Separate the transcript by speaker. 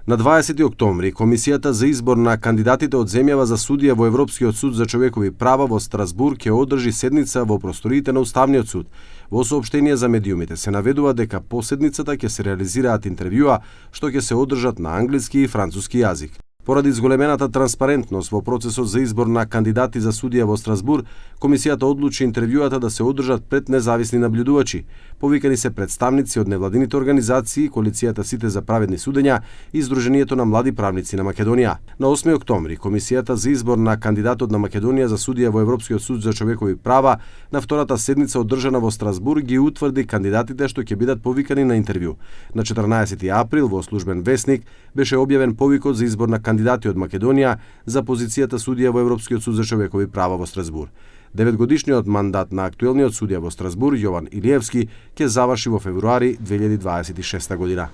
Speaker 1: На 20 октомври, Комисијата за избор на кандидатите од земјава за судија во Европскиот суд за човекови права во Страсбург ќе одржи седница во просториите на Уставниот суд. Во соопштение за медиумите се наведува дека по седницата ќе се реализираат интервјуа што ќе се одржат на англиски и француски јазик. Поради зголемената транспарентност во процесот за избор на кандидати за судија во Страсбург, Комисијата одлучи интервјуата да се одржат пред независни наблюдувачи. Повикани се представници од невладините организации, Коалицијата Сите за праведни судења и Сдруженијето на млади правници на Македонија. На 8 октомври, Комисијата за избор на кандидатот на Македонија за судија во Европскиот суд за човекови права на втората седница одржана во Страсбург ги утврди кандидатите што ќе бидат повикани на интервју. На 14 април во службен весник беше објавен повикот за избор на кандидати од Македонија за позицијата судија во Европскиот суд за човекови права во Страсбург. 9-годишниот мандат на актуелниот судија во Страсбург, Јован Илиевски, ќе заврши во февруари 2026 година.